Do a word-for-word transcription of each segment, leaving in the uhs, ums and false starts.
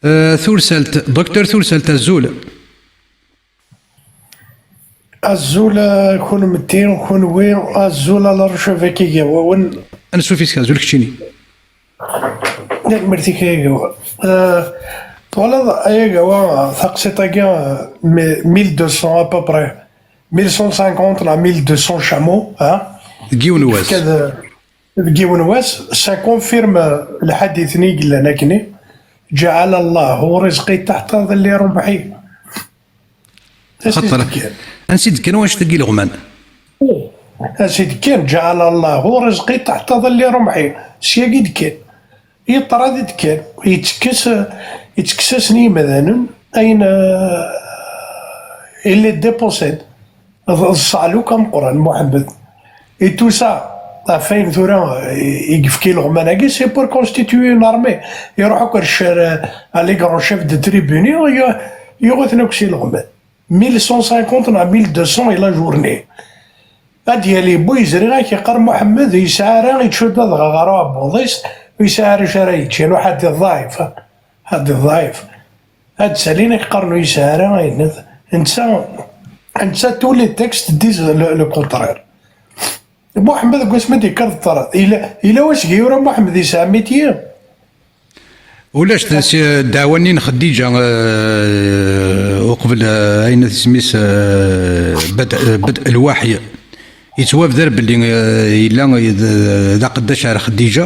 Eh, Tursalt, Docteur Tursalt, azul. Azul, eh, kunemti, kunwi, azul a l'archevêque Igawawen. Ansuf-is, azul keččini. Tanemmirt-ik a Igawa. Eh, twalaḍ a Igawa, taqsiṭ-agi, eh, mi-, mille deux cents à peu près, mille cent cinquante neɣ mille deux cents chameaux, hein? Deg yiwen wass. Yefka-d, deg yiwen wass, ça confirme lḥadit-nni i yellan akkenni, جعل الله رزقي تحت ظل رمحي. Xaṭer, ansi d-kkan wanect-agi ileɣman? Ansi d-kkan, جعل الله رزقي تحت ظل رمحي. Syagi d-kkan. Yeṭṭer ad d-kkan. Yettekkes, yettekkes-asen i yimdanen ayen, euh, il les dépossède. D, d ṣṣeɛluk ameqqran, Muḥemmed. Et tout ça, ɣef wayen tura i, i yefka ileɣman-agi, c'est pour constituer une armée. Iruḥ akk ar ccer, à les grands chefs de tribu-nni, yu-, yuɣ-iten akk s ileɣman. Mille cent cinquante neɣ mille deux cents i la journée. Ad d-yali Buyezri, ak-iqqar Muḥemmed, yesɛa ara, yettcudda dɣa ɣer uɛebbuḍ-is, ur yesɛi ara acu ara yečč, iruḥ ad d-iḍɛif, ad d-iḍɛif. Ad d-salin, ak-qqaren ur yesɛi ara ayen. Netta, netta, tous les textes disent le, le contraire. Muḥemmed, deg wasmi d-yekker d ṭṭrad, yella, yella wasgi yura Muḥemmed yesɛa métier? Ulac, d-, si ddeɛwa-nni n Xeddiǧa, eh, uqbel, eh, ayen isem-is, eh, bad-, eh, bad lwaḥy, yettwabder belli, eh, yella d, d aqeddac ar Xeddiǧa.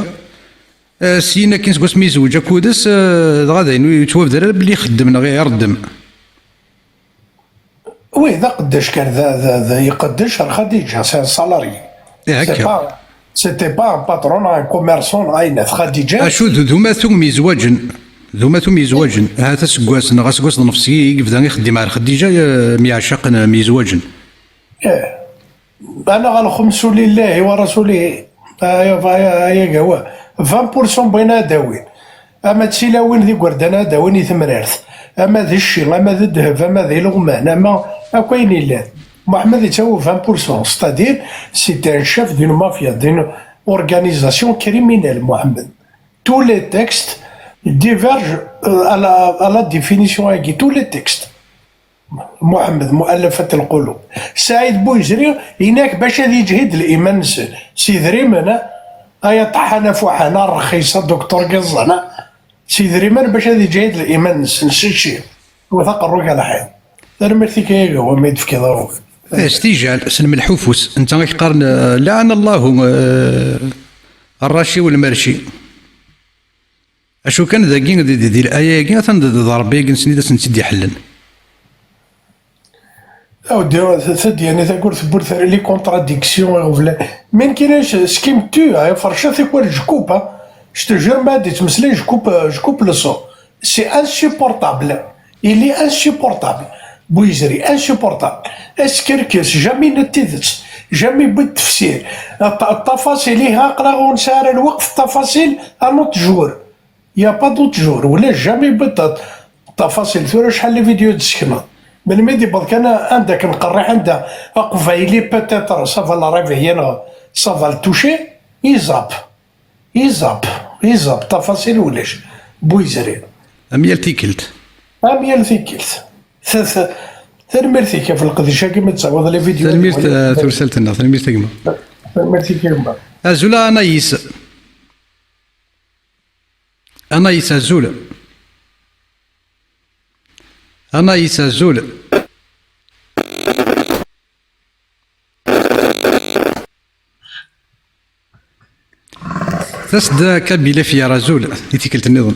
Eh, syin akkin seg wasmi yezweǧ akud-s, eh, dɣa d ayen ur yettwabder ara belli ixeddem neɣ ireddem. Oui, d aqeddac kan, d, d, d, iqeddec ar Xadiǧa, c'est un salarié. Eh, c'est pas, c'était pas un patron, un commerçant, neɣ ayen, d Xadiǧa. Acu d, d umatu myezwaǧen. D umatu myezwaǧen. Ahat aseggas, neɣ aseggas d nnefs i, i yebda ixeddim ar Xadiǧa, eh, myeɛcaqen, myezwaǧen. Eh. Anaɣ alxemsu lillahi wa rasulihi. Ay, ay, ay, ay, agawa. Vingt pour cent n wayen ad d-awin. Ama d tilawin d igerdan ad d-awin i temrart. Ama d cci, ama d ddheb, ama d ileɣman, ama akk ayen yellan. Muḥemmed yettawi vingt pour cent, c'est-à-dire, c'est un chef d'une mafia, d'une organisation criminelle, Muḥemmed. Tous les textes divergent, euh, à la, à la définition-agi, tous les textes. Muḥemmed, muallafat lqulub. Saɛid Buyezri, inak bac ad yeǧhid liman-nsen. S idrimen, ay aṭaḥan afuḥan, a rxis, a duktur Giẓẓan, a. S idrimen bac ad yeǧhid liman-nsen, s cci. Wet aqerru-k a lḥiḍ. Tanemmirt-ik a Yagawa, mi d-tefkiḍ awal. Eh, s tijal, s lmelḥ ufus. Netta i k-qqaren, eh, lɛan Allahu, eh, rraci u lmerci. Acu kan, dagi, di, di, di laya-agi, atan d, d Ṛebbi-agi-nsen i d asen-tt-id-iḥellen. Awdi, t-, tadyani, tagurt tewwurt, les contradictions, iɣeblan. Mais nekk, ce qui me tue, hein, ferca tikwal, je coupe, hein. Je te jure, ma ad yettmeslay, je coupe, euh, je coupe le son. C'est insupportable. Il est insupportable. Buyezri, insupportable. Askerkes, jamais n tidet. Jamais yewwi-d tefsir. Ṭ-, ṭṭafasil, ihi, aql-aɣ ur nesɛi ara lweqt, ṭṭafasil, un autre jour. Il y a pas d'autre jour. Ulac, jamais yewwi-d ṭ-, ṭṭafasil. Tura acḥal n vidéo d-tessekneḍ. Melmi d-yewweḍ kan anda akken qerriḥ, anda aqbayli peut-être ça va le réveiller, neɣ ça va le toucher, iẓab. Iẓab, iẓab, ṭafasil ulac. Buyezri. Am yal tikkelt. Am yal tikkelt. Ta-, ta-, tanemmirt-ik ɣef leqdic-agi mi d-tawiḍ les vidéos. Tanemmirt, eh, tursalt-nneɣ. Tanemmirt a gma. Tanemmirt-ik a gma. Azul a Anaïs. Anaïs, azul. Anaïs, azul. Tasda Kabila Fiar, azul, i tikkelt nniḍen.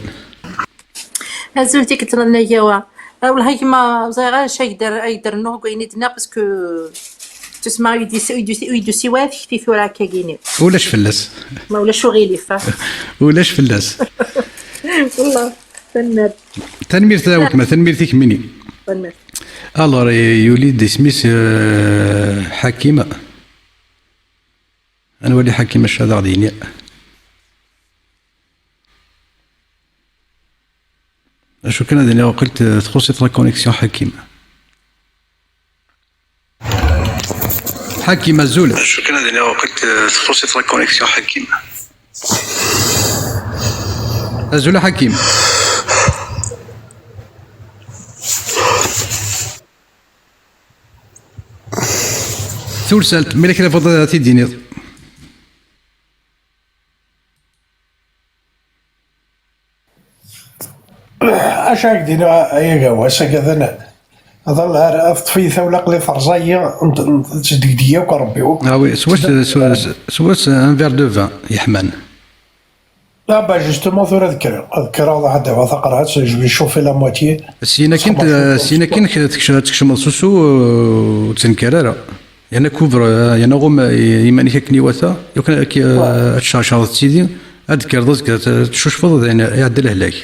Azul tikkelt nniḍen a Gawa. Ah, wellah a gma, ẓriɣ ara acu ay d-, ay d-rnuɣ deg wayen i d-nniɣ, parce que tusma ur d-, ur d-, ur d-tusi wara tekti tura akka gini. Ulac fell-as. Ma ulac uɣilif, ha? Ulac fell-as. Wellah, tanemmirt. Tanemmirt a weltma, tanemmirt i kemmini. Tanemmirt. Alors, eh, yuli-d isem-is, eh, Ḥakim. Ad nwali Ḥakim acu ad aɣ-d-yini. Acu kan ad iniɣ, waqil t-, txuṣ-it la connexion Ḥakim. Ḥakim, azul. Acu kan ad iniɣ, waqil t-, txuṣ-it la connexion Ḥakim. Azul a Ḥakim. Tursalt, ma yella kra tebɣiḍ ad t-id-tiniḍ? Acu ara k-d-iniɣ, ay agawa, ass-agi atan, ad teṭṭef-iyi tawla, aql-i terẓa-yi, n, n, tettdegdeg akk Rebbi. Ah oui, s wass, s wass, s wass, un verre de vin yeḥman. Ah bah justement, tura ad kkreɣ, ad kkreɣ ad d-awiɣ taqerɛet, je vais chauffer la moitié. Syin akin, syin akin tekc-, tkecmeḍ s usu, ur ttenker ara. Yerna couvre, yerna ɣum iman-ik akken iwata, yakan ad tcercreḍ d tidi, ad d-tekkreḍ azekka, tcucfeḍ, d ayen iɛedda lehlak.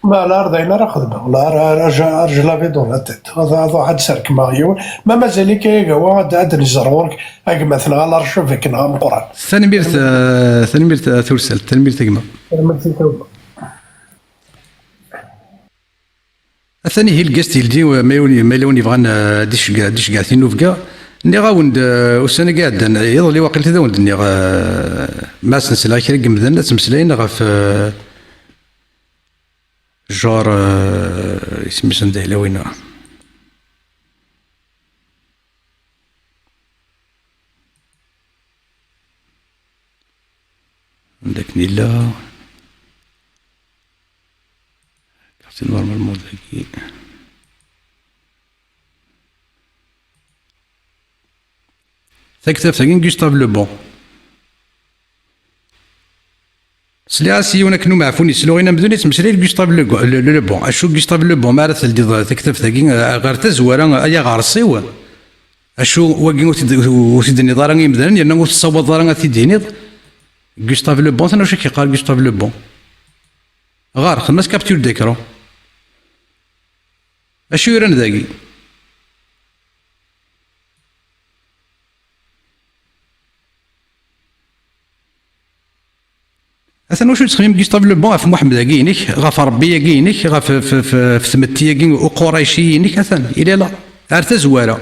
Ma la, ar d ayen ara xedmeɣ, la, ar, ar, arj, arj lavi dans la tête. Ad, ad ruḥ ad d-serkmeɣ yiwen. Ma mazal-ik ay agawa, ad, ad d-nzer ɣur-k, a gma-tneɣ, a l'archevêque-nneɣ ameqqran. Tanemmirt, eh, tanemmirt, eh, Tursalt, tanemmirt a gma. Tanemmirt i tawla. Atan ihi lgast yeldi, eh, ma yella win, ma yella win yebɣan, eh, ad d-iceggeɛ, ad d-iceggeɛ tinubga. Nniɣ-awen-d, eh, ussan-agi iɛeddan, eh, iḍelli waqil ad awen-d-nniɣ, eh, ma asen-sliɣ kra n yemdanen ad ttmeslayen ɣef, eh, Genre, euh, isem-is anda yella winna? Anda akken yella? Aql-i normalement dagi. Taktabt-agi n Gustave Le Bon. Sliɣ-as i yiwen akken umeɛfun yesluɣin amdun yettmeslay d Gustave Le, Le, Le Bon. Acu Gustave Le Bon, ma ara teldiḍ taktabt-agi, eh, ɣer tazwara, ay aɣersiw? Acu wagi ur t-id-, ur t-id-tenniḍ ara i yimdanen, yerna ur tessawaḍeḍ ara ad t-id-tiniḍ? Gustave Le Bon, atan acu i k-yeqqar Gustave Le Bon? Ɣer, xdem-as capture d'écran. Acu yuran dagi? Atan wacu yettxemmim Gustave Le Bon ɣef Muḥemmed-agi-inek, ɣef Ṛebbi-agi-inek, ɣef, f, f, f tmetti-agi uqurayci-inek, atan, il est là, ar tazwara.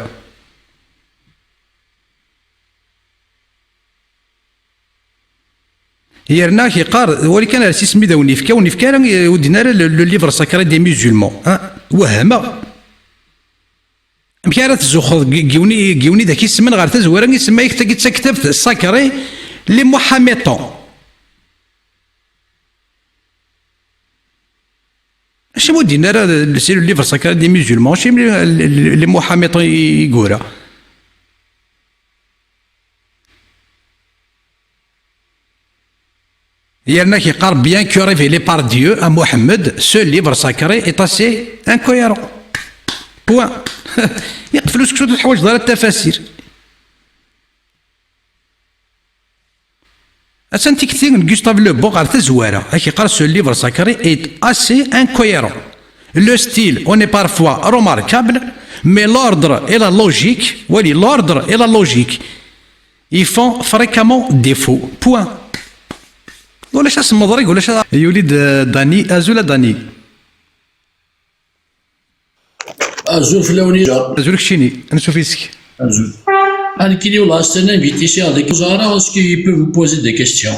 Yerna ak-yeqqar, wali kan ar s isem i d awen-yefka, ur nefka ara, ur d-yenni ara le, le livre sacré des musulmans. Ah, wehmeɣ. Amek ara tzuxxeḍ g-, g yiwen i, g yiwen i d ak-ismen ɣer tazwara, isemma-yak tagi d taktabt sacré les Mohammedans? Acimi ur d-yenni ara c'est le livre sacré des musulmans, acimi les, les, les Mohammedans i, i yura? Yerna ak-yeqqar, bien que révélé par Dieu à Mohammed, ce livre sacré est assez incohérent. Point. Yeqfel useksu, ur teḥwaǧeḍ ara tafasir. Atan tikti n Gustave Le Bon ɣer tazwara, ak-yeqqar, ce livre sacré est assez incohérent. Le style en est parfois remarquable, mais l'ordre et la logique, wali, l'ordre et la logique, ils font fréquemment défaut. Point. Ulac asemmeḍ, ulac a-, yuli-d, eh, Dani. Azul a Dani. Azul fell-awen. Azul keččini, ansuf yes-k. Azul. A nekkini, ula c'est un invité, c'est avec Zara, est-ce qu'il peut vous poser des questions?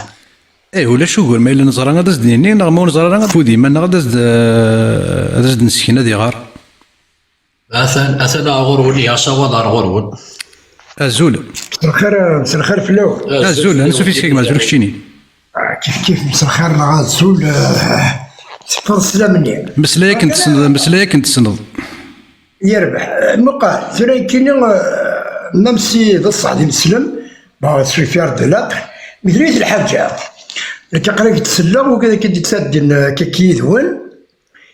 Eh, ulac ugur, ma yella neẓra ad as-d-nini, neɣ ma ur neẓra ara, afud iman-nneɣ ad as-d-, ad as-d-nesken ad iɣer. Atan, atan ar ɣur-wen, ihi asawaḍ ar ɣur-wen. Azul. Mselxir, mselxir fell-awen. Azul, ansuf yes-k a gma, azul keččini. Ah, kif kif, mselxir neɣ azul, eh, teffer sslam-nni. Meslay akken tessneḍ, meslay akken tessneḍ. Yerbeḥ. Eh, muqal, tura nekkini, eh, même si d ṣṣeḥ d imeslem, bon, je suis fier de l'être, mais d lḥaǧa. Nekk aql-ak d-selleɣ, wigad akka d-yettadin, eh, akka yid-wen,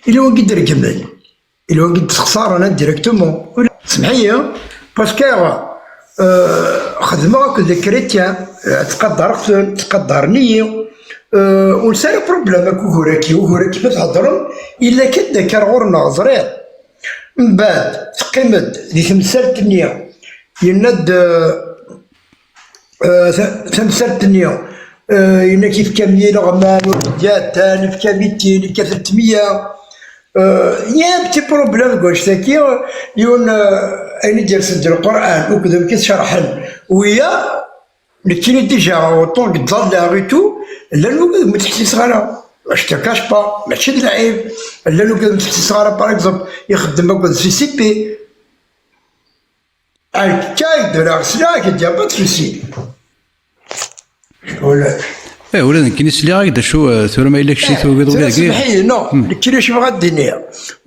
yella wagi d-regmen. Yella wagi d-ssexṣaren indirectement. Semḥ-iyi, parce que, euh, xedmeɣ akked les chrétiens, euh, ttqadareɣ-ten, ttqadaren-iyi. Euh, ur nesɛi ara problème akk ugur-agi. Ugur-agi ma theddrem, yella kan d akka ar ɣur-neɣ, ẓriɣ. Mbeɛd, teqqim-d di temsalt-nni, yenna-d, euh, Eh, ta-, tamsalt-nni, eh, inek yefkam yileɣman ur d-iɛeddan, yefkam-it-in, yefka-t-id meyya. Eh, il y a un petit problème deg wannect-agi, yiwen, eh, ayen i d-yersen di Lqur'an, akked amek i t-cerḥen wiyaḍ, nekkini déjà, autant que ẓẓalleɣ et tout, llan wigad ur ttḥessiseɣ ara. Je te cache pas, mačči d lɛib. Llan wigad ur ttḥessiseɣ ara, par exemple, ixeddem akked C C P. Akka i d-uraɣ sliɣ-ak-d, y a pas de souci. Ula. Eh, ula d nekkini sliɣ-ak-d acu, eh, tura ma yella kečč i tugiḍ ula deg. Semmeḥ-iyi, non, nekkini acu bɣiɣ ad d-iniɣ.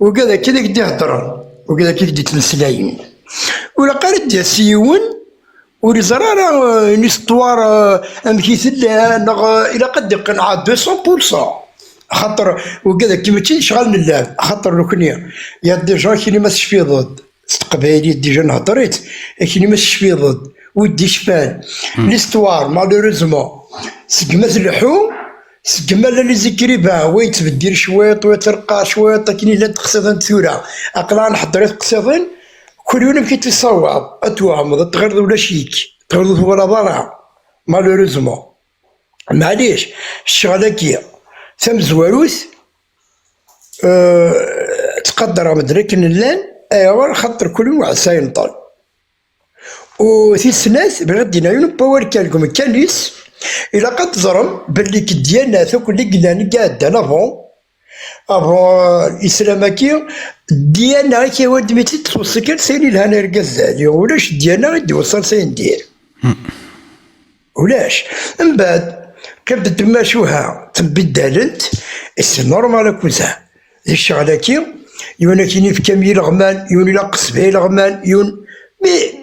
Ugad akka i ak-d-iheddren, ugad akka i ak-d-ittmeslayen. Ur ilaq ara ad d-yas yiwen, ur iẓri ara, eh, une histoire, eh, amek i tella, neɣ, eh, ilaq ad d-iqenneɛ à deux cents pour cent. Axaṭer ugad akka mačči d ccɣel n llan, axaṭer nekni, y a des gens kini ma tecfiḍ-d. S teqbaylit déjà nhedder-itt, akni ma tecfiḍ-d, ur d-icfan. L'histoire, malheureusement, segma tleḥḥu, segma llan les écrivains, wa yettbeddil cwiṭ, wa yettreqqeɛ cwiṭ, akken i llant teqsiḍin tura. Aql-aɣ nḥedder i teqsiḍin, kul yiwen amek i tt-issawaḍ, ad twehmeḍ, ad tɣileḍ ulac-ik, tɣileḍ ur twalaḍ ara, malheureusement. Maɛlic, ccɣel-agi, tamezwarut, eh, ttqadareɣ medden akken llan, ayɣer? Xaṭer kul yiwen weɛsa yenṭel. U tis snat, bɣiɣ ad d-iniɣ yiwen n wawal kan deg umekkan-is, ilaq ad teẓrem belli deg ddyanat akk i yellan i iɛeddan avant, avant, eh, lislam-agi, ddyana i k-yawi mi tt-id-txuṣṣ kan s ayen ilhan argaz d aɛli, ulac ddyana i d-iweṣṣan s ayen dir. Ulac. Mbeɛd, qqim-d tmacuha, ttembiddalent, et c'est normal akk-, d ccɣel-agi, yiwen akin ifka meyya ileɣman, yiwen ilaq sebɛa ileɣman, yiwen, mais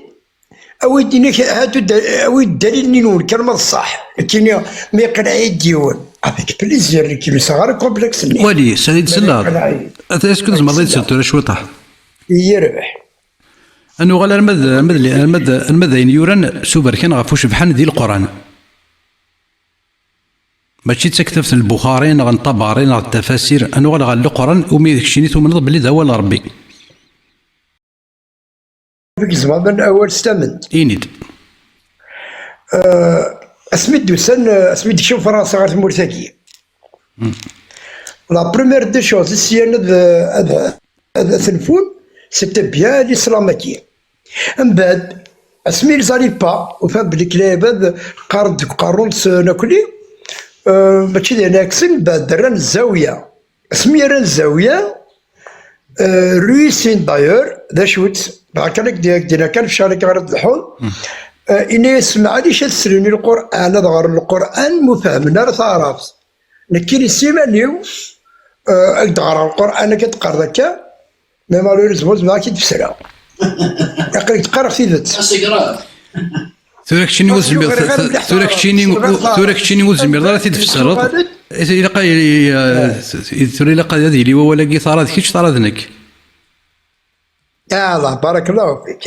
awi-d inek, hatu da-, awi-d ddalil-nni-nwen kan ma d ṣṣeḥ. Nekkini, ma yeqneɛ-iyi-d yiwen, avec plaisir, nekkini ur sɛiɣ ara complexe-nni. Wali, sɛid Ma tselleḍ. Yeqneɛ-iyi. Est-ce que tzemreḍ ad yi-d-tesleḍ tura cwiṭ? Yerbeḥ. Ad nuɣal arma d, arma d, arma d, arma d ayen yuran s uberkan ɣef ucebḥan di Leqran. Mačči d taktabt n Lbuxari neɣ n Ṭabari neɣ d tafasir, ad nuɣal ɣer Leqran, umi d keččini tumneḍ belli d awal n Ṛebbi. Amek tzemreḍ ad awal s tamment? Ini-d. Eh, asmi d-usan, eh, asmi d-kcem Fransa ɣer tmurt-agi. La première des choses, syan ad, ad, ad, ad tenfun, c'était bien l'islam-agi. Mbeɛd, asmi ils arrivent pas, ufan belli kra ibad qqaren deg uqerru-nsen akli, eh, mačči d ayen ɛeksen, mbeɛd rran zzawiya. Asmi rran zzawiya, eh, réussin d'ailleurs, d acu-tt, bɣa kan ad k-d-, ad k-d-iniɣ kan f ccɣel-agi ara d-lḥun. Eh, ini-as, maɛlic ad slen i Lqur'an, ad ɣren Lqur'an, ma ur fehhmen ara taɛrabt. Nekkini s iman-iw, eh, ad d-ɣreɣ Lqur'an akka d-qqareḍ akka, mais malheureusement zemreɣ ad k-id-fesreɣ. Aql-ik d-qqareɣ tidet. Tura keččini ur tezmireḍ, tura keččini, tura keččini ur tezmireḍ ara ad t-id-tfesreḍ. Ilaq a, eh, tura ilaq ad yili wawal-agi tara d kečč, tara d nekk. Ah, Allah, barakallahu fik.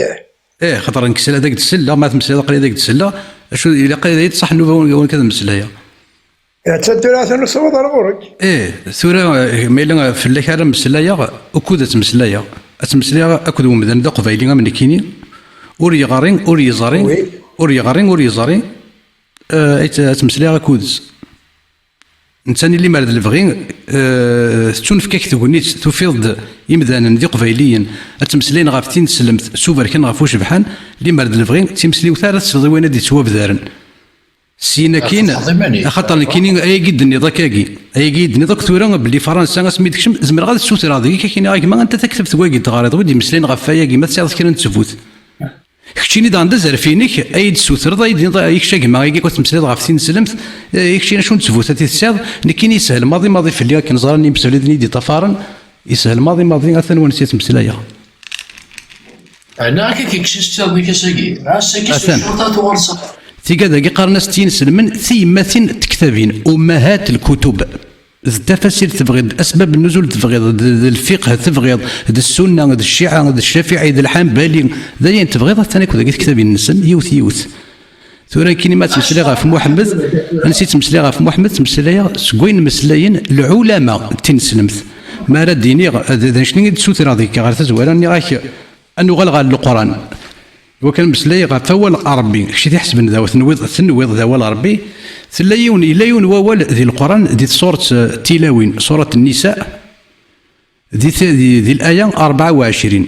Eh, xaṭer nekk sla ad ak-d-selleɣ, ma tmeslayeḍ aql-i ad ak-d-selleɣ. Acu, ilaq ad yi-d-ṣaḥ nnuba wan-, wan-, ad mmeslayeɣ. Attan tura, atan usawaḍ ar ɣur-k. Eh, tura, eh, ma yella fell-ak ara mmeslayeɣ, ukud ad ttmeslayeɣ. Ad ttmeslayeɣ akked wemdan d aqbayli am nekkini. Ur yeɣri, ur yeẓri, ur yeɣri, ur yeẓri. Eh, ad tt-, ad ttmeslayeɣ akked-s. Netta-nni limer d lebɣi, eh, tettunefk-ak tegnit, tufiḍ-d imdanen d iqbayliyen ad ttmeslayen ɣef tineslemt s uberkan ɣef ucebḥan, limer d lebɣi, d timesliwt ara tesleḍ i wayen ad d-ittwabdaren. Syin akkin, axaṭer nekkini, ayagi d-tenniḍ akkagi, ayagi d-tenniḍ akk tura belli Fransa asmi d-tekcem, zemreɣ ad ssutreɣ deg-k, ad k-iniɣ a gma, anta taktabt wagi d-teɣriḍ, wi d-imeslayen ɣef wayagi, ma tesɛiḍ kra n ttbut. Keččini daɣen d azref-inek, ay d-tessutreḍ, ay d-tiniḍ, ay kečč a gma, ayagi akk ad temmeslayeḍ ɣef tineslemt, eh, keččini acu n ttbut ad t-tesɛiḍ, nekkini yeshel maḍi maḍi fell-i akken ẓran yimsefliden i d-iṭṭafaren, yeshel maḍi maḍi, atan wansi ad ttmeslayeɣ. Ɛni akka kečč testiḍ-ik ass-agi? Ɛass-agi s ccurṭa tuɣal s axxam. Tigad-agi qqaren-as tineslemin, tiyemmatin n tektabin, ummahat lkutub. D tafasirt tebɣiḍ, d asbab n nuzul tebɣiḍ, d, d lfiqh tebɣiḍ, d ssunna, d cciɛa, d ccafiɛi, d lḥanbali, d ayen tebɣiḍ, atan akk dagi tektabin-nsen, yiwet yiwet. Tura nekkini ma ttmeslayeɣ ɣef Muḥemmed, ansi ttmeslayeɣ ɣef Muḥemmed, ttmeslayeɣ seg wayen meslayen lɛulama n tineslemt. Ma ara d-iniɣ, d, d anecni i d-ssutreɣ deg-k ɣer tazwara, nniɣ-ak, ad nuɣal ɣer Leqran. Iwakken ad nmeslay ɣef wawal n Ṛebbi, kečč i t-iḥesben d aw-, tenwiḍ, tenwiḍ d awal n Ṛebbi. Tella yiwen, yella yiwen wawal di Leqran, di tsuret, eh, Tilawin, surat Nnisa, di t-, di, di laya rebɛa u ɛecrin.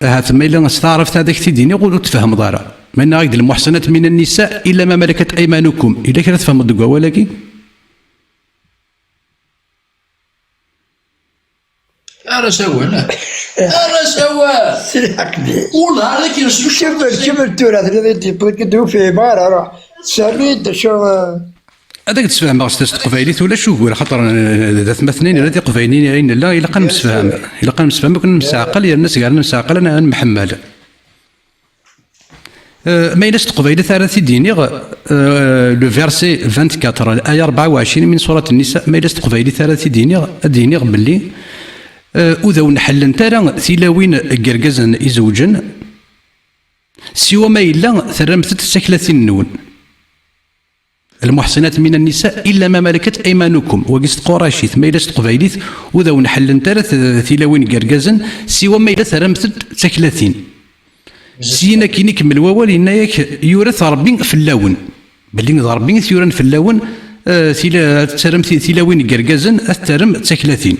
Ahat ma yella s taɛrabt ad ak-t-id-iniɣ ur, ur tfehmeḍ ara. Ma yenna-ak-d: "Lmuḥsanat mina nnisa illa ma malakat aymanukum." Yella kra tfehmeḍ deg wawal-agi? Ara s awal. Ara s awal. Sidi Ḥaqli. Ur nehhar akken s ucciḍ. Kemmel, kemmel tura, tella di tewwit-k, ur fhimeɣ ara, ruḥ. Serri-d acu, eh. Ad ak-d-sfehmeɣ s teqbaylit, ulac ugur, xaṭer, eh, d atmaten-in, ula d iqbayliyen ay nella, ilaq ad nemsefham. Ilaq ad nemsefham, akken nemseɛqal, yerna seg ara nemseɛqal, ad nemḥemmal. Eh, ma yella s teqbaylit ara t-id-iniɣ, eh, le verset vingt-quatre, l'aya rebɛa u ɛecrin min surat Nisa, ma yella s teqbaylit ara t-id-iniɣ, ad d-iniɣ belli, eh, ur d awen-ḥellent ara tilawin n yergazen izewǧen, siwa ma yella terramt-d taklatin-nwen. المحصنات من النساء إلا ما ملكت أيمانكم. Wagi s tquracit, ma yella s teqbaylit, ur d awen-ḥellent ara t-, tilawin n yergazen, siwa ma yella terramt-d taklatin. Syin akkin ikemmel wawal, yenna-yak, yura-t Ṛebbi fell-awen. Belli d Ṛebbi i t-yuran fell-awen, eh, tila-, ad terrem ti-, tilawin n yergazen, ad terrem d taklatin.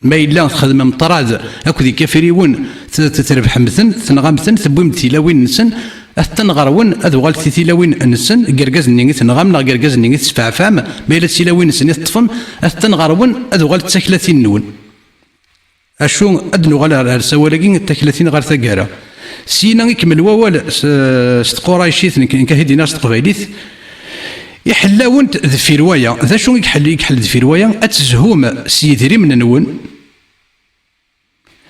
Ma yella txedmem ṭṭrad akked ikafriwen, t-, t-, trebḥem-ten, tenɣam-ten, tewwim-d tilawin-nsen, attan ɣer-wen, ad uɣalent tilawin-nsen, deg yergazen-nni i tenɣam neɣ deg yergazen-nni i tesfeɛfam, ma yella d tilawin-nsen i teṭṭfem, attan ɣer-wen, ad uɣalent d taklatin-nwen. Acu, ad nuɣal ar, ar sawal-agi, taklatin ɣer taggara. Syin ikemmel wawal s, s tquraycit, nekk, nekk ad d-iniɣ s teqbaylit, iḥella-went deffir waya. D acu i iḥell, i iḥell deffir waya? Ad tezhum s yidrimen-nwen,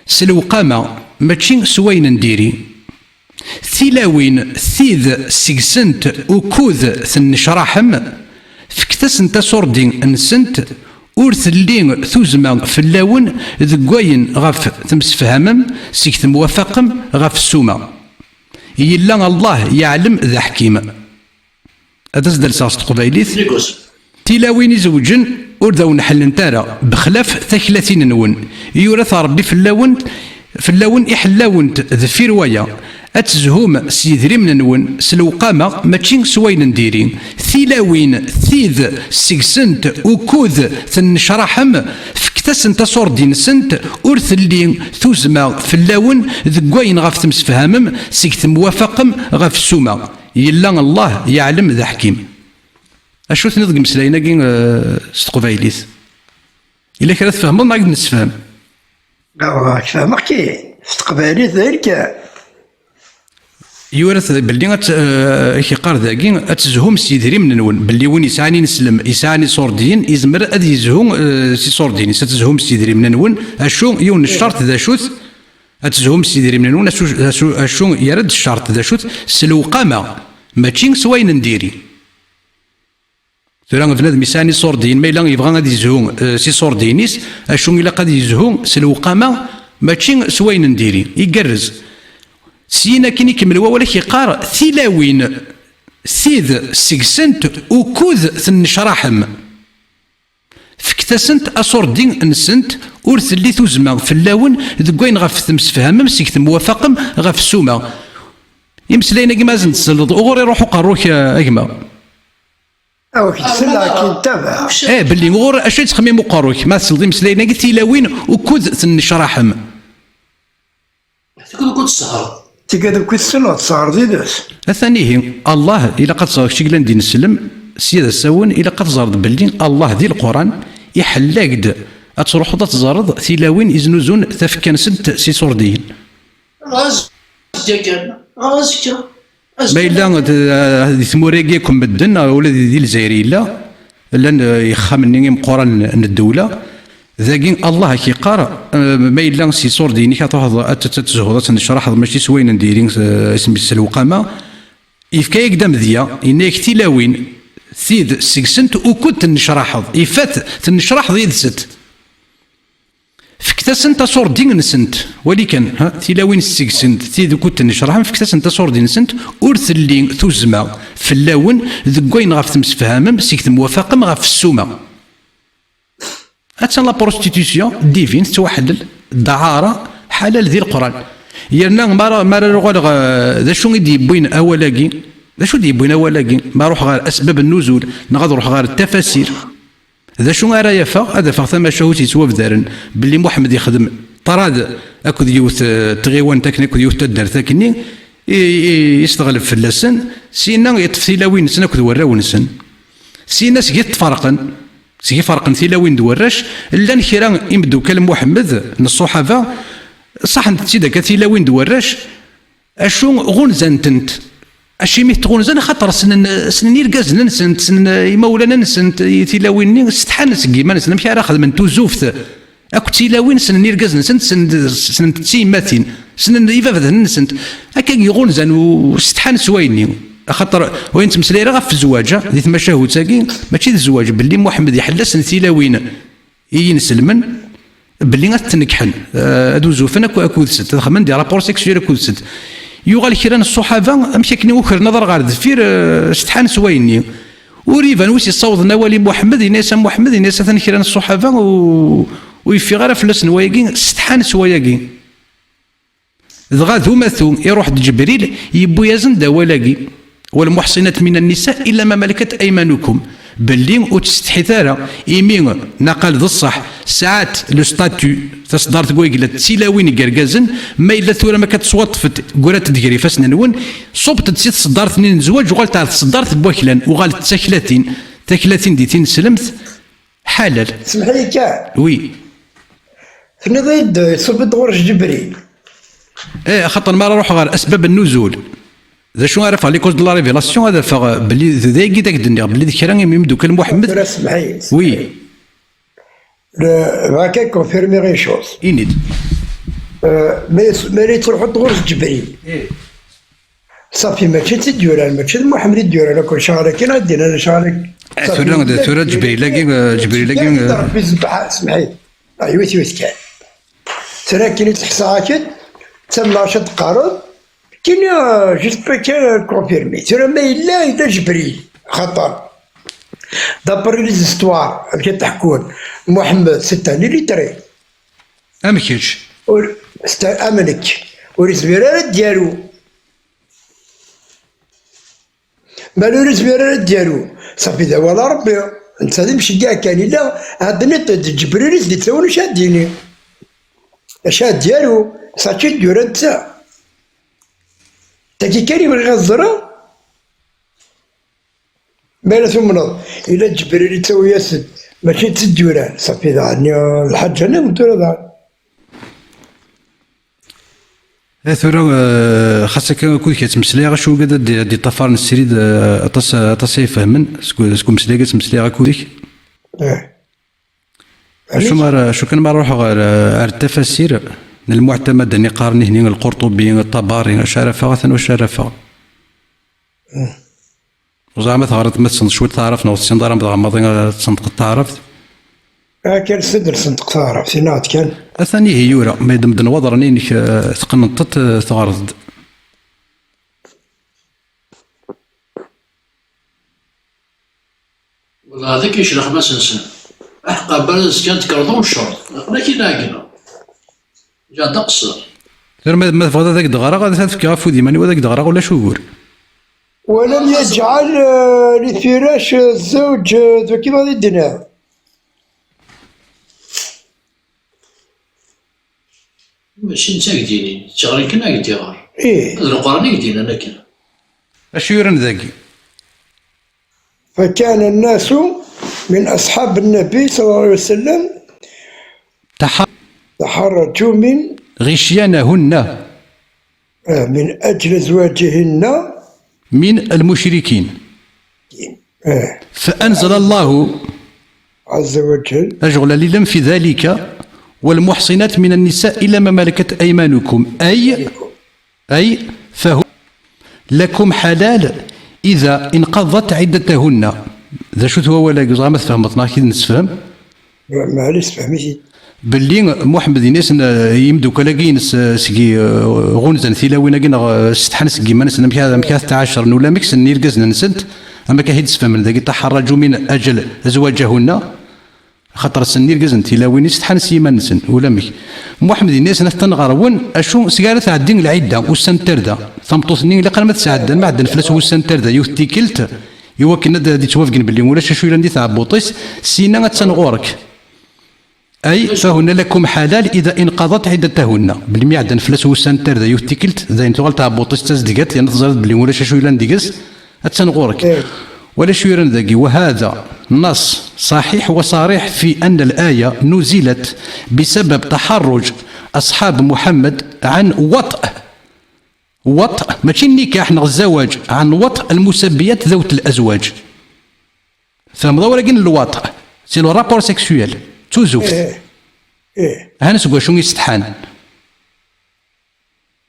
s lewqama, mačči s wayen n diri. Tilawin, tid seg-sent ukud tennecraḥem, fket-asent aṣurdi-nsent, ur telli tuzzma fell-awen deg wayen ɣef temsefhamem, seg temwafaqem ɣef ssuma. Yella Allah yeɛlem d aḥkim. Ad as-d-alseɣ s teqbaylit. Tilawin izewǧen ur d awen-ḥellent ara, bexlaf taklatin-nwen. Yura-t Ṛebbi fell-awen, fell-awen, iḥella-went deffir waya. Ad tezhum s yidrimen-nwen, s lewqama, mačči s wayen n diri. Tilawin, tid seg-sent ukud tennecraḥem, fket-asent aṣurdi-nsent, ur telli tuzzma fell-awen deg wayen ɣef temsefhamem, seg temwafaqem ɣef ssuma. Yella Allah yeɛlem d aḥkim. Acu tenniḍ deg imeslayen-agi, eh, s teqbaylit? Yella kra tfehmeḍ neɣ ad nessefhem? Awa, fehmeɣ-k-id. S teqbaylit, d ayen kan. Yura-t belli ad t-, eh, ak-iqqar dagi, ad tezhum s yidrimen-nwen, belli win yesɛan ineslem, yesɛan iṣurdiyen, izmer ad yezhu, eh, s iṣurdiyen-is, ad tezhum s yidrimen-nwen. Acu, yiwen n ccerṭ, d acu-t? Ad tezhum s yidrimen-nwen, acu, acu, acu yerra-d ccerṭ, d acu-t? S lewqama, mačči s wayen n diri. Tura bnadem yesɛan iṣurdiyen, ma yella yebɣa ad yezhu, eh, s iṣurdiyen-is, acu ilaq ad yezhu? S lewqama, mačči s wayen n diri. Igerrez. Syin akin ikemmel wawal-ak, iqqar, tilawin, tid seg-sent ukud tennecraḥem. Fket-asent aṣurdi-nsent, ur telli tuzzma fell-awen deg wayen ɣef temsefhamem, seg temwafaqem ɣef ssuma. Imeslayen-agi ma ad sen-tesleḍ, uɣur iruḥ uqerru-k, a gma? Awk, ssneɣ akin tabaɛ. Eh, belli ɣur acu yettxemmim uqerru-k, ma tesleḍ imeslayen-agi, tilawin ukud tennecraḥem. Tigad ukud tesseɣreḍ. Tigad ukud tessneḍ tesseɣreḍ yid-s. Atan ihi, Allah, ilaq ad teẓreḍ kečč i yellan d ineslem, sya d asawen, ilaq ad teẓreḍ belli Allah di Lquran iḥell-ak-d ad truḥeḍ ad teẓreḍ tilawin iznuzun tafekka-nsent s iṣurdiyen. Ɣas azekka kan, ɣas azekka. Ma yella d, di tmura-agi akk medden, ula di, di Lezzayer yella, llan, eh, ixxamen-nni imeqqranen n ddewla, dagi Allah ak-iqqar, eh, ma yella s iṣurdiyen-ik ad truḥeḍ ad t-, ad tezhuḍ, ad tennecraḥeḍ, mačči s wayen n diri, eh, isem-is s lewqama, yefka-yak-d amedya, yenna-yak tilawin, tid seg-sent ukud tennecraḥeḍ, ifat tennecraḥeḍ yid-sent. Fket-asent aṣurdi-nsent. Wali kan, ha, tilawin seg-sent, tid ukud tennecraḥem, fket-asent aṣurdi-nsent, ur telli tuzzma fell-awen deg wayen ɣef temsefhamem, seg temwafaqem ɣef ssuma. Attan la prostitution divine tettwaḥellel, ddaɛara ḥalal di Leqran. Yerna ma ara, ma ara uɣaleɣ, eh, d acu i d-yewwin awal-agi? D acu i d-yewwin awal-agi? Ma ruḥeɣ ɣer asbab nnuzul, neɣ ad ruḥeɣ ɣer tafasir? D acu ara afeɣ? Ad afeɣ tamacahut yettwabdaren belli Muḥemmed yexdem ṭṭrad akked yiwet, eh, tɣiwant akken, akked yiwet taddart akkenni, i, i, i s-teɣleb fell-asen, syenna yeṭṭef tilawin-nsen akked warraw-nsen, syenna seg i tt-ferqen. Seg iferqen tilawin d warrac, llan kra imeddukal n Muḥemmed, n ṣṣuḥaba, ṣaḥent-tt-id akka tilawin d warrac, acu ɣunzan-tent. Acimi i t-ɣunzan? Axaṭer ssnen, ssnen irgazen-nsent, ssnen imawlan-nsent, i tilawin-nni, setḥan seg yiman-nsen, amek ara xedmen tuzuft akk d tilawin, ssnen irgazen-nsent, ssnen, ssnen-t d tiyemmatin, ssnen ibabaten-nsent. Akka i ɣunzan u setḥan s wayenni. Axaṭer ur nettmeslay ara ɣef zzwaǧ, a, di tmacahut-agi, mačči d zzwaǧ, belli Muḥemmed iḥella-sen tilawin i yinselmen, belli ad t-nekḥen, eh, ad uzufen ak-, akud-sent, ad xedmen des rapports sexuels akud-sent. Yuɣal kra n ṣṣuḥaba, amek akken i ukren aḍar ɣer deffir, eh, setḥan s wayenni. Ur iban wi s-yessawḍen awal i Muḥemmed, yenna-yas a Muḥemmed, yenna-yas atan kra n ṣṣuḥaba, u-, ur yeffiɣ ara fell-asen wayagi, setḥan s wayagi. Dɣa d umatu, iruḥ-d Ǧebril, yewwi-yasen-d awal-agi: والمحصنات من النساء إلا ما ملكت أيمانكم. Belli ur ttsetḥit ara, imi naqal d ṣṣeḥ, sɛant le statut, taṣeddart n wayegla d tilawin n yergazen, ma yella tura ma akka teswaṭṭfet, grant-d gar ifassen-nwen, ṣubbet-d si tṣeddart-nni n zzwaǧ, uɣalet ar tṣeddart n waklan, uɣalet d taklatin, taklatin di tineslemt, ḥalal. Semmeḥ-iyi kan. Oui. Tenniḍ-iyi-d iṣubb-d ɣur-s Ǧebril. Eh, axaṭer mi ara ruḥeɣ ɣer asbab n nuzul, d acu ara afeɣ, les causes de la révélation, ad afeɣ belli d, d ayagi i d ak-d-nniɣ, belli d kra imi imeddukal Muḥemmed. Tura semmeḥ-iyi. Oui. Le, bɣiɣ kan confirmer une chose. Ini-d. Euh, ma yas-, ma ara yettruḥu-d ɣur-s Ǧebril. Eh. Safi, mačči d tid yuran, mačči d Muḥemmed i d-yuran akk, lecɣal-agi ad d-inan lecɣal-agi. Eh, safi, tura, yella tura Ǧebril-agi, eh, Ǧebril-agi, yella eh, Ṛebbi sebbeḥ, semmeḥ-iyi. Ah, yiwet, yiwet kan. Tura akken i tt-ḥṣaɣ akken, d tamnac ad d-teqqareḍ, kini, euh, juste kan confirmer. Tura ma yella, yella Ǧebril, xaṭer, d'après les histoires, amek i d-ḥekkun, Muḥemmed, c'est un illettré. Am kečč. Ur, c'est un, am nekk. Ur yezmir ara ad d-yaru. Ma ur yezmir ara ad d-yaru, safi d awal n Ṛebbi. Netta d imceggeɛ kan yella, ad d-nniḍ d Ǧebril i s-d-yettawin acu ad d-yini. Acu ad d-yaru, sačči d-yura netta. Tagi kan i bɣiɣ ad ẓreɣ. Ma yella tumneḍ, yella Ǧebril yettawi-yas-d, mačči d tid yuran, safi daɣen, lḥaǧa nniḍen tura daɣen. Eh, tura, eh, xas akka akud-ik ad ttmeslayeɣ, acu ugad ad d-, ad d-iṭṭafaren srid, eh, aṭas, aṭas ay ifehmen seg, seg umeslay-agi ad ttmeslayeɣ akud-ik. Eh. Acu ma ara, acu kan ma ara ruḥeɣ ɣer, eh, ar tafasir n lmuɛtamad-nni qqaren ihni Lqurṭubi, Ṭabari, acu ara afeɣ, atan wacu ara afeɣ. Eh. Ur ẓriɣ ma teɣriḍ, ma tessneḍ cwiṭ taɛrabt neɣ ur tessineḍ ara, ma dɣa maḍi ad tsenṭqeḍ taɛrabt. Akka lsed lsenṭeq taɛrabt, yenna-ɣ-d kan. Atan ihi yura, ma yedem-d nwaḍren-inek, eh, teqqneḍ-t, eh, teɣreḍ-d. Wala hada kan yeclex Masensen. Aḥeqqa, bal azekka ad tekkreḍ u ccerṭ. Aql-ak i lɛegla. Ja d aqeṣṣer. Tura ma, ma tebɣiḍ ad ak-d-ɣreɣ, ad, ad fkeɣ afud iman-iw ad ak-d-ɣreɣ, ulac ugur. ولم يجعل, euh, لفراش الزوج, euh, d wagi ad d-nniɣ. Mačči netta i k-d-yinin, d tiɣri kan i k-d-iɣer. Ih. D Leqran i k-d-yennan akken. Acu yuran dagi? فكان الناس من أصحاب النبي صلى الله عليه وسلم تح- تحرجوا من غشيانهن. آه، من أجل زواجهن من المشركين. آه. فأنزل الله عز وجل أجغل ليلا في ذلك: والمحصنات من النساء إلا ما ملكت أيمانكم، أي أي فهو لكم حلال إذا انقضت عدتهن. D acu-t wawal-agi? Ẓer ma tfehmeḍ neɣ kid nessefhem? Maɛlic, sefhem-it-id. Belli Muḥemmed yenna-yasen, eh, i yimeddukal-agi-ines, eh, seg, eh, ɣunzan tilawin-agi neɣ, eh, setḥan seg yiman-nsen, amek ara, amek ara tent-ɛacren, ulamek ssnen irgazen-nsent, am akka i d-sfehmen dagi, taḥerraju min ajel azwajahunna. Axaṭer ssnen irgazen tilawin i setḥan s yiman-nsen, ulamek. Muḥemmed yenna-yasen, atan ɣer-wen, acu, seg ara tɛeddi lɛidda, ussan n tarda. Tameṭṭut-nni ilaq alma tesɛeddan, ma ɛeddan fell-as wussan n tarda, yiwet tikkelt, i wakken ad, ad d-ittwabgen belli ulac acu yellan di tɛebbuṭ-is, syin-a attan ɣur-k. أي فهن لكم حلال إذا انقضت عدتهن. Belli mi ɛeddan fell-as wussan n tarda, yiwet tikkelt, dayen tuɣal tɛebbuṭ-is d tazedgat, yerna teẓriḍ belli ulac acu yellan deg-s, attan ɣur-k. Eh. Wala acu yuran dagi, وهذا نص صحيح وصريح في أن الآية نزلت بسبب تحرج أصحاب محمد عن وطء. وطء، ماشي النكاح نغ الزواج، عن وطء المسبيات ذوات الأزواج. فهمض ولا كين الوطء؟ C'est le rapport sexuel. تزوفت. إيه. إيه. هانس قواشون يستحان.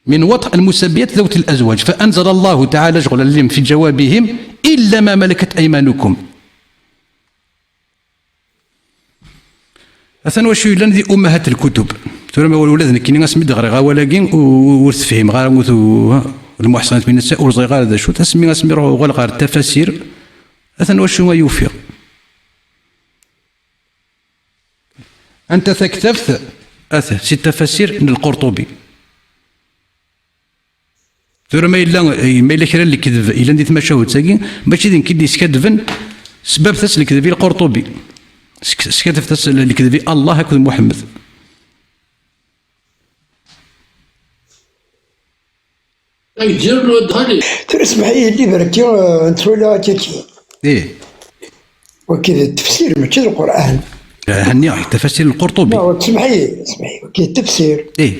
من وطء المسبيات ذوات الأزواج، فأنزل الله تعالى شغل اللم في جوابهم: إلا ما ملكت أيمانكم. Atan wacu yellan di أمهات الكتب. Tura ma ula d nekkini asmi d-ɣriɣ awal-agi, u-, u-, ur t-fhimeɣ ara, ur t-, المحصنات من النساء ur ẓriɣ ara d acu-t. Asmi, asmi ruɣ uɣaleɣ ɣer tafasir, atan wacu ay ufiɣ. Anta taktabt? Ata, si tafasir n Lqurṭubi. Tura ma yella, ma yella kra n lekdeb yellan di tmacahut-agi, mačči d nekk i d-yeskadben, sbabet-as lekdeb i Lqurṭubi. Sk-, skadfet-as lekdeb i Allah akked Muḥemmed. Tura smeḥ-iyi, yelli berki, eh, nettwali akka-ki. Ih. Wagi d tefsir, mačči d Lqur'an. Eh, henni, tafasir n Lqurṭubi. Non, smeḥ-iyi, smeḥ-iyi, wagi d tefsir. Ih.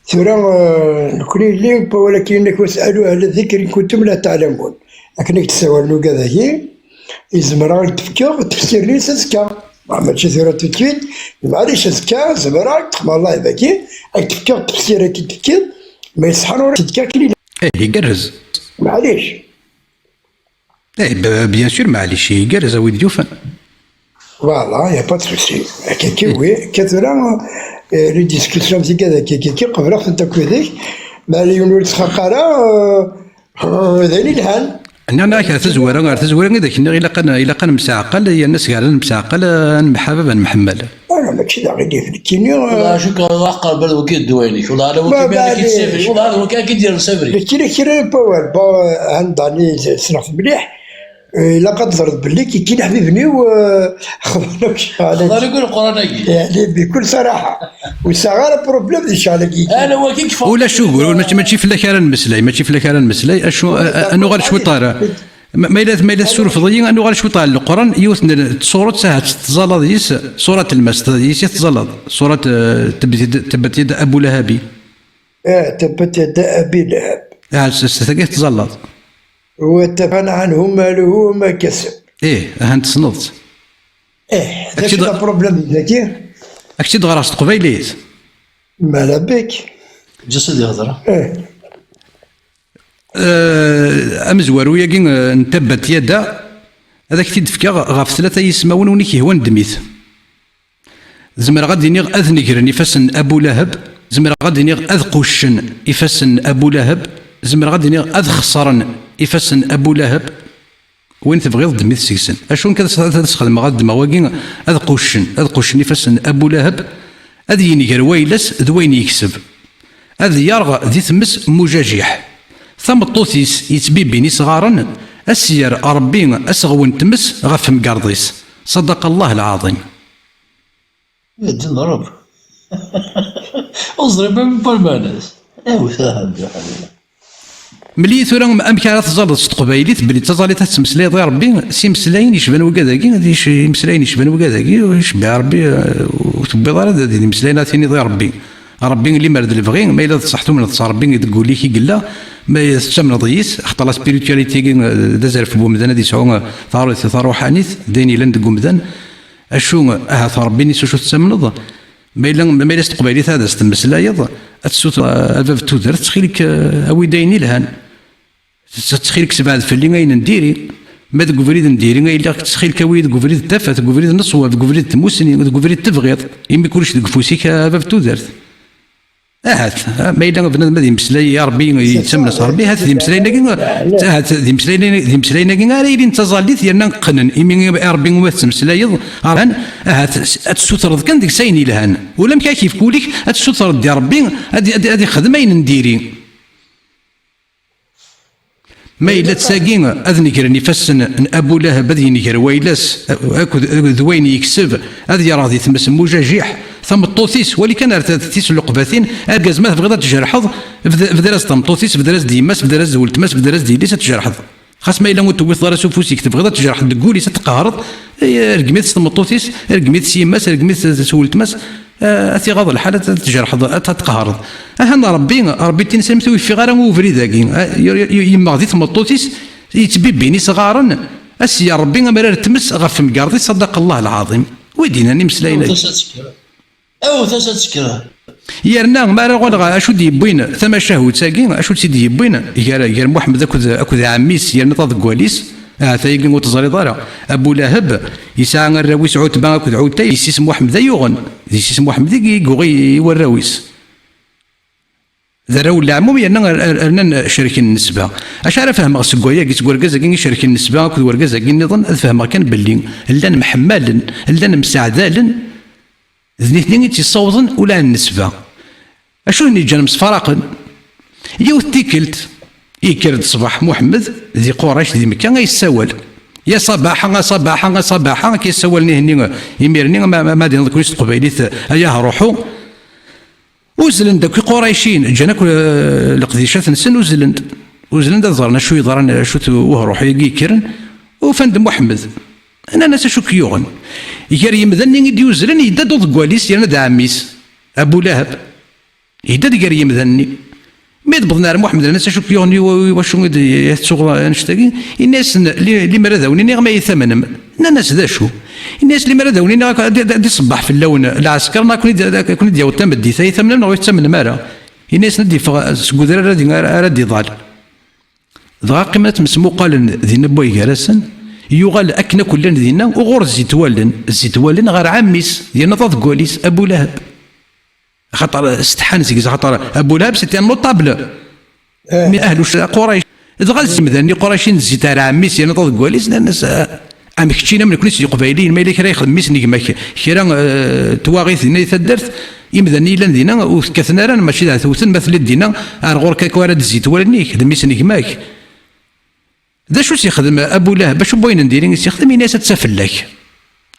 Tura, eh, nekni yelli, walakin inna-k: "Was'alu ahla dhikri in kuntum la ta'lamun." Akken i k-d-ssawalen ugad-agi, izemreɣ ad k-d-fkeɣ tefsir-nni s azekka. Ma mačči tura tout de suite, maɛlic azekka, zemreɣ ad k-d-xmeɣ live-agi, ad k-d-fkeɣ tefsir-agi d-tekkiḍ, ma yesḥan ur k-d-fkeɣ akken i. Eh, igerrez. Maɛlic. Eh, b-, bien sûr, maɛlic, igerrez a wid yufan. Voilà, y a pas de souci. Akka, akka, oui, akka tura, eh, les discussions zik ad akka, akka, akka, qebleɣ-tent akk yid-k, ma ala yiwen ur yettxaq ara, eh, eh, d ayen ilhan. Nniɣ-ak ar tazwara, ar tazwara i d ak-nniɣ, ilaq ad n-, ilaq ad nemseɛqal, yerna seg ara nemseɛqal, ad nemḥabab, ad nemḥemmal. Ala, mačči d aɣilif, nekkini, eh, Wala, cukkeɣ ad aqerban wagi d ddwa-inek. Wala, ala wagi ma ad k-id-sabri. Wala, ala wagi ad k-id-yerr sabri. Nekkini kra n wawal, bon, eh, anda ni ssneɣ-t mliḥ. Eh, ilaq ad teẓreḍ belli kiki leḥbiben-iw, eh, xḍan akk ccɣal-agi. Xḍan akk Leqran-agi. Yeɛni, bikul saraḥa. Ur sɛiɣ ara problème di ccɣal-agi. Ala, wagi kfa. Ulac ugur, ur, mačči, mačči fell-ak ara nmeslay, mačči fell-ak ara nmeslay, acu, a, a, ad nuɣal cwiṭ ara. Ma, ma yella, ma yella tessurfeḍ-iyi, ad nuɣal cwiṭ ɣer Leqran, yiwet n tsurat, ahat tettẓalaḍ yis, surat Lmas, yis i tettẓalaḍ, surat, eh, tebbat yad, tebbat yad Abu Lahabi. Eh, tebbat yad Abi Lahab. Ah, s, s, tagi tettẓalaḍ. وتفاءل عنهم ماله وما كسب. Ih, ahan tessneḍ-tt. Eh, d acu d aproblème dagi? Ad k-tt-id-ɣreɣ s teqbaylit. Mala bik. Ǧǧa-s ad ihder. Eh. Eh, amezwaru-agi, eh, n tabbat yada, ad ak-t-id-fkeɣ ɣef tlata yismawen win i k-yehwan ddem-it. Zemreɣ ad d-iniɣ ad negren ifassen n Abu Lahab, zemreɣ ad d-iniɣ ad quccen ifassen n Abu Lahab, zemreɣ ad d-iniɣ ad xeṣren ifassen n Abu Lahab. Win tebɣiḍ ddem-it seg-sen. Acu nekk ad s-, ad sxedmeɣ, ad ddmeɣ wagi, ad quccen, ad quccen ifassen n Abu Lahab, ad yenger wayla-s d wayen yekseb. Ad yerɣ di tmes n ujajiḥ. Tameṭṭut-is yettbibin isɣaren, ad s-yerr Ṛebbi aseɣwen n tmes ɣef temgerḍ-is. Ṣadaqa Allah lɛaḍim. Yeddem Ṛebbi. Ur ẓriɣ ma lmeɛna-s. Awet aha, Mel-iyi tura amek ara teẓẓaleḍ s teqbaylit belli d taẓallit ad tettmeslayeḍ i Ṛebbi s imeslayen yecban wigad-agi, d ic-, imeslayen yecban wigad-agi, ur icebbeɛ Ṛebbi, eh, ur tewwiḍ ara d, d imeslayen ara tiniḍ i Ṛebbi. Ṛebbi limer d lebɣi, ma yella d ṣṣeḥ tumneḍ s Ṛebbi deg wul-ik i yella, ma tettamneḍ yis, axaṭer la spiritualité-agi, eh, d azref n wemdan ad yesɛu, eh, taṛ-, taṛuḥanit, d ayen yellan deg wemdan. Acu, ahat Ṛebbi-nni s wacu tettamneḍ? Ma yella, ma yella s teqbaylit ad as-temmeslayeḍ, ad tessuter, a bab n tudert, ttxil-k, eh, awi-d ayen ilhan. Tt-, ttxil-k, sebɛed fell-i ayen n diri. Ma deg ubrid n diri ay lliɣ, ttxil-k, awi-yi deg ubrid n tafat, deg ubrid n ṣṣwab, deg ubrid n tmusni, deg ubrid tebɣiḍ, imi kullec deg ufus-ik, a bab n tudert. Ahat, ah, ma yella bnadem ad yemmeslay i Ṛebbi, yettamen s Ṛebbi, ahat d imeslayen-agi, ahat d imeslayen, d imeslayen-agi ara yilin d taẓallit, yerna qqnen, imi i Ṛebbi umi tettmeslayeḍ, ahat ad tessutreḍ kan deg-s ayen yelhan. Ulamek ad k-yefk wul-ik, ad tessutreḍ di Ṛebbi, ad, ad, ad ixdem ayen n diri. Ma yella d tagi, ad negren ifassen n Abu Lahab, ad yenger wayla-s, akked, d wayen yekseb, ad yerɣ di tmes n ujajiḥ, tameṭṭut-is, wali kan ar tis n lqebatin, argaz ma tebɣiḍ ad tjerḥeḍ, bed-, bder-as-d tameṭṭut-is, bder-as-d yemma-s, bder-as-d weltma-s, bder-as-d yelli-s, ad tjerḥeḍ. Xas ma yella ur tewwiteḍ ara s ufus-ik, tebɣiḍ ad tejreḥeḍ deg wul-is, ad t-tqehreḍ, eh, rgem-it s tmeṭṭut-is, rgem-it s yemma-s, rgem-it s weltma-s, eh, ad t-iɣaḍ lḥal ad t-tjerḥeḍ, ad t-tqehreḍ. Ahan Ṛebbi, Ṛebbi tin-is ur yeffiɣ ara ubrid-agi, eh, y-, y-, yemmeɣ di tmeṭṭut-is, yettbibbin isɣaren, a s-yerr Ṛebbi amrar n tmes ɣef temgerḍ-is, ṣadaq Allah lɛaḍim. Wi d-yennan imeslayen-agi? Awet-as ad tekker. Awet-as ad tekker. Yerna, ma ara uɣaleɣ, acu d-yewwin tamacahut-agi, acu tt-id-yewwin gar, gar Muḥemmed akked, akked ɛemmi-s, yerna taḍeggalt-is, ahat ayagi ur teẓriḍ ara. Abu Laheb yesɛa arraw-is Ɛutba akked Ɛutay, d yessi-s n Muḥemmed ay yuɣen, d yessi-s n Muḥemmed i yuɣ i, i warraw-is. D arraw n leɛmum, yerna r-, r-, rnan cerken nnesba. Acu ara fehmeɣ seg wayagi, seg urgaz-agi icerken nnesba akked urgaz-agi nniḍen? Ad fehmeɣ kan belli llan mḥemmalen, llan mseɛdalen, d nitni i tt-yessawḍen ula n nnesba. Acu ten-yeǧǧan msefraqen? Yiwet tikkelt, yekker-d ṣṣbeḥ Muḥemmed di Qurayc, di Mekka, ay yessawal. Ya ṣabaḥa, a ṣabaḥa, a ṣabaḥa, akka i ssawalen ihenni imir-nni, ma, ma, ma d-yenḍ-, s teqbaylit, ay ahruḥu. Uzzlen-d akk Iquraycin, ǧǧan akk, eh, leqdicat-nsen, uzzlen-d. Uzzlen-d ad ẓren acu yeḍran, acu-t uhruḥ-agi yekkren. Ufan-d Muḥemmed. Nnan-as acu k-yuɣen. Gar yemdanen i d-yuzzlen, yedda-d uḍeggal-is, yerna d ɛemmi-s, Abu Lahab. Yedda-d gar yemdanen-nni. Mi d-wwḍen ar Muḥemmed, nnan-as acu k-yuɣen, i wa-, i wacu i d-, i tettuɣ annect-agi? Inna-yasen, li-, limer ad awen-iniɣ ma iyi-tamnem. Nnan-as d acu? Inna-yas limer ad awen-iniɣ ad, ad, ad iṣebbeḥ fell-awen lɛesker, neɣ ad ken-id-, ad ken-id-yaweḍ tameddit, ad iyi-tamnem neɣ ur iyi-tettamnem ara? Inna-yasen ad d-yeffeɣ seg udrar ara d-, ara, ara d-iḍal. Dɣa qqimen ad tmesmuqalen dinna n way gar-asen, yuɣal akken akk llan dinna, uɣur zzit wallen, zzit wallen ɣer ɛemmi-s, yerna taḍeggalt-is, Abu Lahab. Axaṭer setḥan seg-s, axaṭer Abu Lahab c'était un notable. Eh. Mi ahlu Qurayc. Dɣa zimdan n Iquraycin zzit ar ɛemmi-s, yerna taḍeggalt-is, nnan-as, ah, amek keččini am nekni s Iqbayliyen, ma yella kra yexdem mmi-s n gma-k, kra, eh, twaɣit dinna di taddart, imdanen yellan dinna ur t-kkaten ara, mačči d tewten, ma telliḍ dinna, ar ɣur-k akka ara d-zzit wallen-ik, d mmi-s n gma-k. D acu s-yexdem Abu Lahab? Acu n wayen n diri i s-yexdem? Ini-as ad tafellak.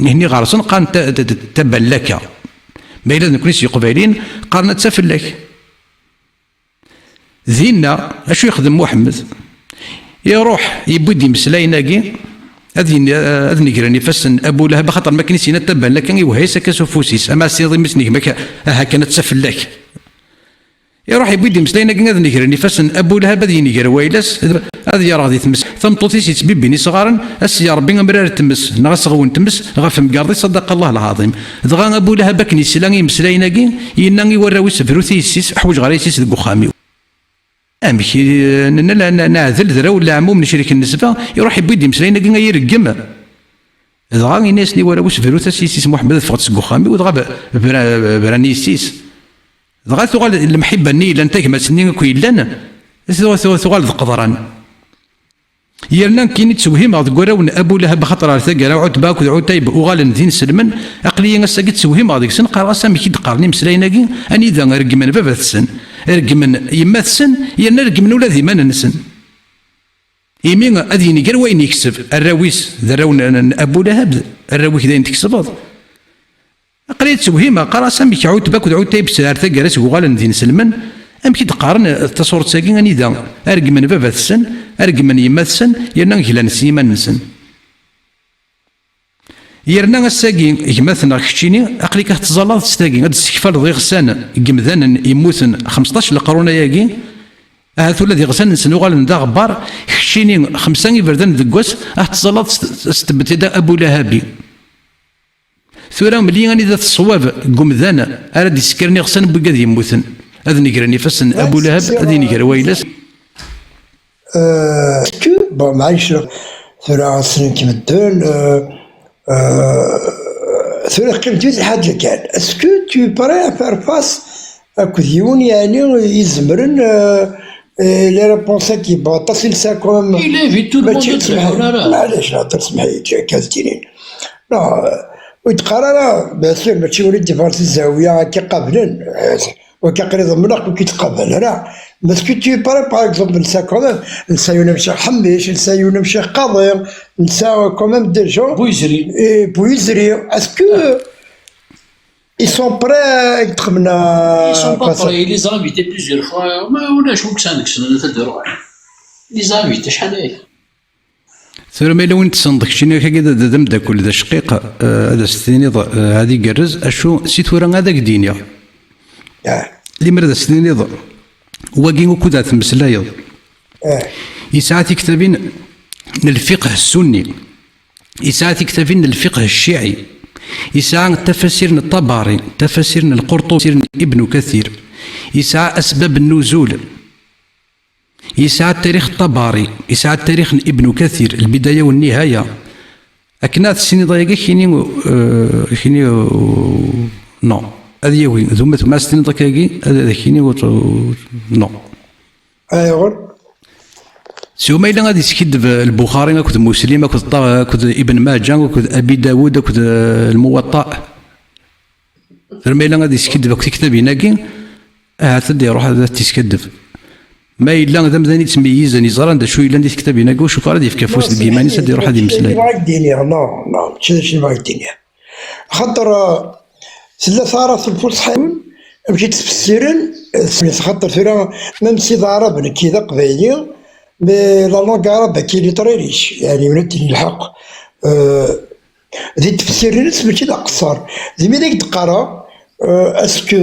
Nihni ɣer-sen qqaren ta-, ta-, ta-, taballaka. Ma yella d nekni s Iqbayliyen, qqaren ad tafellak. Dinna, acu yexdem Muḥemmed? Iruḥ, yewwi-d imeslayen-agi, ad yen-, ad negren ifassen Abu Lahab, axaṭer makken i s-yenna taballaka, iwehha-yas akka s ufus-is. Ama s-tiniḍ i mmi-s n gma-k, aha kan ad tafellak. Iruḥ yewwi-d imeslayen-agi ad negren ifassen Abu Lahab, ad yenger wayla-s, ad yerɣ di tmes. Tameṭṭut-is yettbibbin isɣaren, a s-yerr Ṛebbi amrar n tmes, neɣ aseɣwen n tmes, ɣef temgerḍ-is, ṣadaq Allah lɛaḍim. Dɣa Abu Lahab akken yesla i imeslayen-agi, yenna i warraw-is: "Brut i yessi-s, ḥwaǧeɣ ara yessi-s deg uxxam-iw." Amek, eh, nenna la, na-, neɛdel d arraw n leɛmum, necrek nnezba, iruḥ yewwi-d imeslayen-agi ay ireggem. Dɣa ini-asen i warraw-is: "Brut-as i yessi-s Muḥemmed ad ffɣent seg uxxam-iw", dɣa b-, bra-, bran i yessi-s. Dɣa tuɣal lemḥibba-nni yellan, tagmat-nni akk yellan, tu-, tu-, tuɣal d qeḍran. Yerna nekkini ttewhimeɣ deg warraw n Abu Lahab, axaṭer ar taggara Ɛutba akked Ɛutayb uɣalen d inselmen, aql-iyi ass-agi ttewhimeɣ deg-sen, qqareɣ-as: "Amek i d-qqaren imeslayen-agi, anida reggmen baba-tsen, reggmen yemma-tsen, yerna reggmen ula d iman-nsen?" Imi ad yenger wayen yekseb, arraw-is d arraw n, n, n Abu Lahab, arraw-ik d ayen tkesbeḍ. Aql-i ttewhimeɣ, qqareɣ-as: "Amek Ɛutba akked Ɛutayb s-, ar taggara seg uɣalen d inselmen, amek i d-qqaren, eh, taṣuṛt-agi, anida reggmen baba-tsen, reggmen yemma-tsen, yerna glan s yiman-nsen?" Yerna ass-agi, gma-tneɣ keččini, aql-ik ad tettẓallaḍ s tagi, ad d-tessekfaleḍ iɣsan n yemdanen yemmuten xmesṭac n leqrun-ayagi, ahat ula d iɣsan-nsen uɣalen d aɣebbar, keččini xemsa iberdan deg wass, ad tettẓallaḍ s, s tebtida Abu Lahabi. Tura mel-iyi anida-t ṣṣwab deg umdan ara d-isekkren iɣsan n wigad yemmuten, ad negren ifassen Abu Lahab, ad yenger wayla-s. Euh, est-ce que, bon, maɛlic, tura ssnen-k medden, euh, euh, tura teqqim-d yiwet lḥaǧa kan. Est-ce que tu es prêt à faire face akked yiwen, yeɛni, izemren, euh, euh, les réponses-agi, bon, aṭas i nesɛa quand même. Il invite tout le monde. Maɛlic, la, la, semmeḥ-iyi, kan s-d-inin. Non, euh, ur d-qqar ara, bien sûr, mačči win i d-yeffɣen si zzawiya, akka qablen. Euh, Wagi aql-i ḍemneɣ-k ur k-yettqabal ara. Mais est-ce que tu es prêt, par exemple, nesɛa quand même, nesɛa yiwen am Ccix Ḥemmic, nesɛa yiwen am Ccix Qaḍi, nesɛa quand même des gens. Buyizri. Et Buyizri, est-ce que ils sont prêts à être comme. Ils sont pas prêts, il les a invités plusieurs fois. Ma ulac wi yesɛan deg-sen ad d-ruḥen. Il les a invités, acḥal aya. Tura ma yella win tessneḍ keččini akka d, d ameddakel d acqiq, eh, ad as-tiniḍ, eh, ad igerrez, acu si tura ad ak-d-iniɣ. Limer ad as-tiniḍ, wagi ukud ad temmeslayeḍ. Yesɛa tiktabin n lfiqh sunni, yesɛa tiktabin n lfiqh cciɛi, yesɛa tafasir n Ṭabari, tafasir n Lqurṭubi, tafasir n Ibnu Kathir, yesɛa asbab n nuzul. Yesɛa tarix Ṭabari, yesɛa tarix n Ibnu Kathir, Lbidaya u Nnihaya. Akken ad tessiniḍ ayagi, kini, eh, kini, eh, non. Ad yagi, d umatum ad s-tiniḍ akkagi, ad, ad kini, eh, non. Ayɣer? Siwa ma yella ad yeskiddeb, eh, Lbuxari akked Muslim akked Ṭa-, akked Ibn Maǧa akked Abi Dawud akked, eh, Lmuwaṭṭa. Tura ma yella ad yeskiddeb akk tiktabin-agi, ahat ad iruḥ ad t-yeskiddeb. Ma yella d amdan yettmeyyizen, yeẓran d acu yellan di tektabin-agi, ur cukkeɣ ara ad yefk afus deg yiman-is, ad iruḥ ad imeslay. Bɣiɣ ad d-iniɣ, non, non, mačči d acu i bɣiɣ ad d-iniɣ. Axaṭer, eh, tella taɛrabt n lfuṣḥa, amek i tt-ttfessiren, eh, xaṭer tura, même si d aɛrab, nekki d aqbayli, mais la langue arabe, elle est très riche, yeɛni, ula d lḥeqq. Eh, Di tefsirin-is mačči d aqeṣṣer. D mi d ak-d-qqareɣ, euh, est-ce que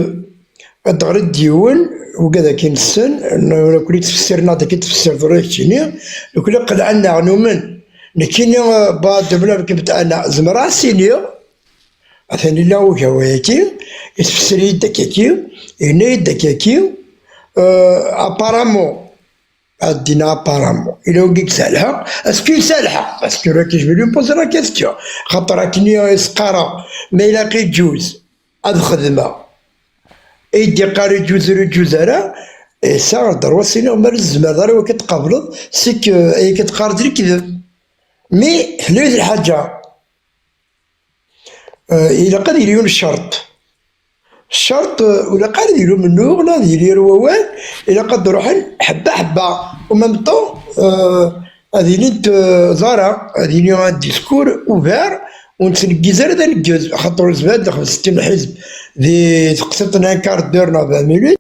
ad d-ɣriɣ d yiwen, ugad akin nessen, n-, nekkni ttfessiren-aɣ-d akin tfessirt tura keččini, nekkni qelɛen-aɣ numen. Nekkini, euh, ba de bla kem ana, zemreɣ ad s-iniɣ, atan illa ugawa-agi, yesfesser-iyi-d akkaki, yenna-yi-d akkaki, euh, apparemment, ad d-iniɣ apparemment. Ila wagi yesɛa lḥeqq. Est-ce que yesɛa lḥeqq? Parce que là, je vais lui poser la question. Xaṭer akken i s-qqareɣ, ma ilaq iǧuz ad xedmeɣ. I d-iqqar iǧuz ur iǧuz ara, yesɛa ddrew ad s-iniɣ ma ur tezmireḍ ara wagi ad tqableḍ, c'est que ayagi ad teqqareḍ lekdeb. Mais tella yiwet lḥaǧa. Eh, ilaq ad yili yiwen ccerṭ. Ccerṭ, eh, ur ilaq ara ad yili umennuɣ, la ad yili yir wawal, ilaq ad d-ruḥen ḥebba ḥebba. En même temps, eh, ad ilint, eh, ẓara, ad yili un discours ouvert, ur nettneggiz ara d aneggez, axaṭer ur nezmir ad nexdem settin lḥizb di teqsiṭ n un quart d'heure neɣ vingt minutes.